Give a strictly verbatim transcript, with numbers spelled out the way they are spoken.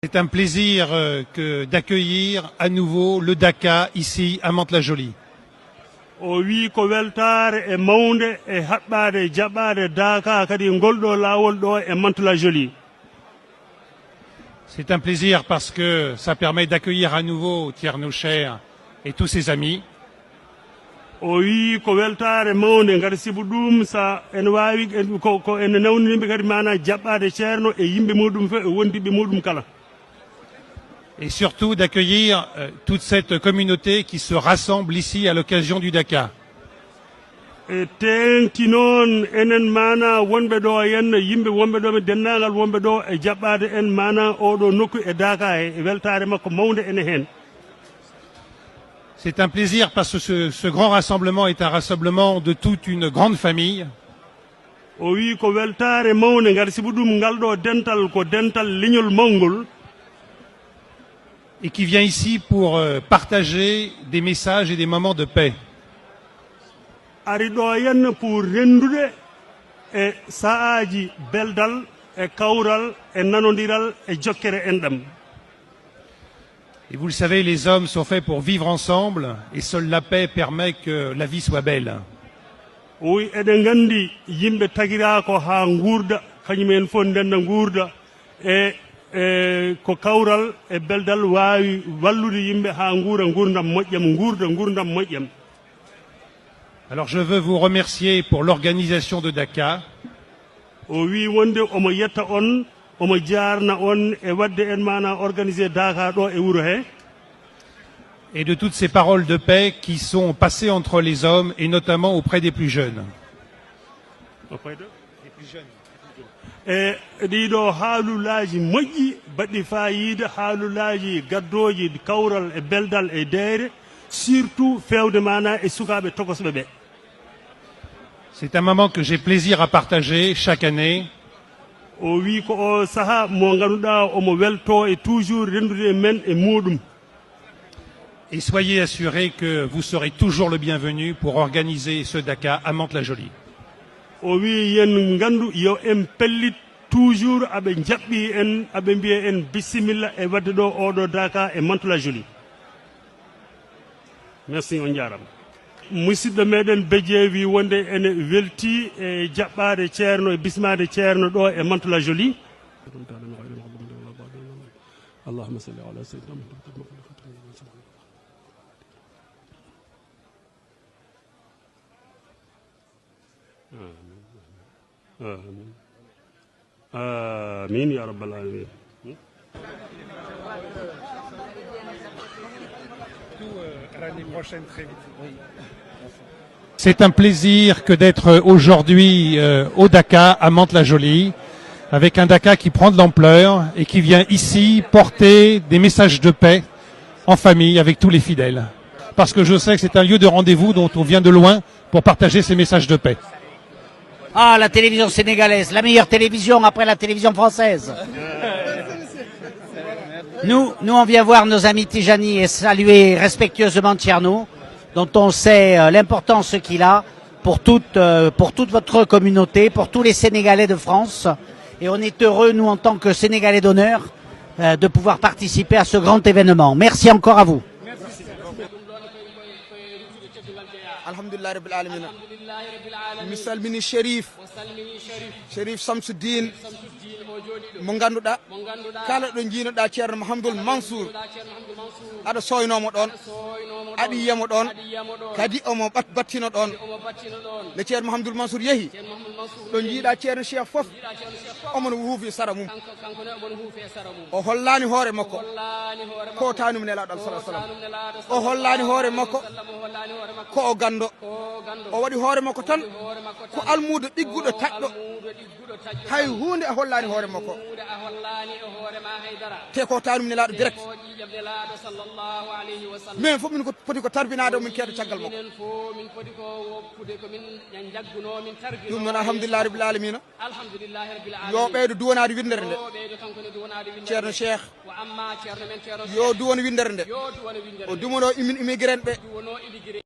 C'est un plaisir euh, que d'accueillir à nouveau le Daca ici à Mantes-la-Jolie. O wii ko weltaare e mawnde e haɓɓaade e jaɓɓaade Daaka kadi ngol ɗo laawol ɗo e Mantes-la-Jolie. C'est un plaisir parce que ça permet d'accueillir à nouveau Thierno Cher et tous ses amis. O wii ko weltaare mawnde ngati sibu ɗum sa ene waawi ko ko ene nawnini ɓe kadi maanaa jaɓɓaade ceerno e yimɓe muɗum fof e wondiɓɓe muɗum kala. Et surtout d'accueillir euh, toute cette communauté qui se rassemble ici à l'occasion du Daca. E teeŋti noon enen maanaa wonɓe ɗo henna yimɓe wonɓe ɗo ɓe denndaangal wonɓe ɗo e jaɓɓaade en maanaa oɗo nokku e Daaka he e weltaare makko mawnde ene heen. C'est un plaisir parce que ce, ce grand rassemblement est un rassemblement de toute une grande famille. O wii ko weltaare mawnde ngati sibu ɗum ngal ɗo dental ko dental leñol mawngol. Et qui vient ici pour euh, partager des messages et des moments de paix. Ari ɗo henna pour renndude e sa'aaji beldal e kawral e nanondiral e jokkere enɗam. Et vous le savez, les hommes sont faits pour vivre ensemble et seule la paix permet que la vie soit belle. O wi eɗen nganndi yimɓe tagiraa ko haa nguurda kañum en fof ndennda nguurda e e ko kawral e beldal waawi wallude yimɓe haa nguura nguurndam moƴƴam nguurda nguurndam moƴƴam. Alors je veux vous remercier pour l'organisation de Daca. O wii wonde omo yetta on omo jaarna on e waɗde en maanaa organisé Daaka ɗo e wuro he. Et de toutes ces paroles de paix qui sont passées entre les hommes et notamment auprès des plus jeunes. E ɗiɗo haalulaaji moƴƴi baɗɗi faayiida haalulaaji gaddooji kawral e beldal e deeyre surtout feewde maanaa e sukaaɓe tokosɓe ɓe. C'est un moment que j'ai plaisir à partager chaque année. O wii ko o saha mo ngannduɗaa omo welto e toujours renndude e men e muɗum. Et soyez assurés que vous serez toujours le bienvenu pour organiser ce Daca à Mantes-la-Jolie. O wii yen nganndu yo en pellit toujours aɓe njaɓɓi en aɓe mbiya en bisimilla e waɗde ɗo oɗo Daaka e Mantes-la-Jolie. Merci on njaarama. Musidɗo meɗen bejje wi wonde ene welti e jaɓɓaade ceerno e bismaade ceerno ɗo e Mantes-la-Jolie. Allahumma salli ala sayyidina Muhammad. Amin. Amin. Amin ya rabbal alamin. C'est un plaisir que d'être aujourd'hui euh, au Daca à Mantes-la-Jolie, avec un Daca qui prend de l'ampleur et qui vient ici porter des messages de paix en famille avec tous les fidèles. Parce que je sais que c'est un lieu de rendez-vous dont on vient de loin pour partager ces messages de paix. Ah, la télévision sénégalaise, la meilleure télévision après la télévision française. Nous, nous, on vient voir nos amis Tijani et saluer respectueusement Tierno, dont on sait euh, l'importance qu'il a pour toute, euh, pour toute votre communauté, pour tous les Sénégalais de France. Et on est heureux, nous, en tant que Sénégalais d'honneur, euh, de pouvoir participer à ce grand événement. Merci encore à vous. Alhamdulillahi rabbil alamina. Mi salmini Sherif. Sherif Samsuddin. Mo ngannduɗaa kala ɗo njiinoɗaa Ceerno Mahamadul Mansour. Aɗa sooynoomo ɗoon. Aɗa yiyamo ɗoon. Kadi omo bat battino ɗoon. Nde Ceerno Mahamadul Mansour yehi ɗo njiiɗaa Ceerno Cheikh fof. Omo no huufi sara mum. O hollaani hoore makko ko taanum nelaaɗo alsala salam. O hollaani hoore makko ko o ganndo. O waɗi hoore makko tan ko almuudo ɗigguɗo taƴɗo. Hay huunde a hollaani hoore makko. Te ko taanum nelaaɗo direct. Min fof min ko poti ko tarbinaade o min keedo caggal makko. Ɗum noon alhamdulillahi rabbil alamina. Yo ɓeydo duwanaade winndere nde. Ceerno Cheikh yo duwano winndere nde. O duwano immigrant ɓe.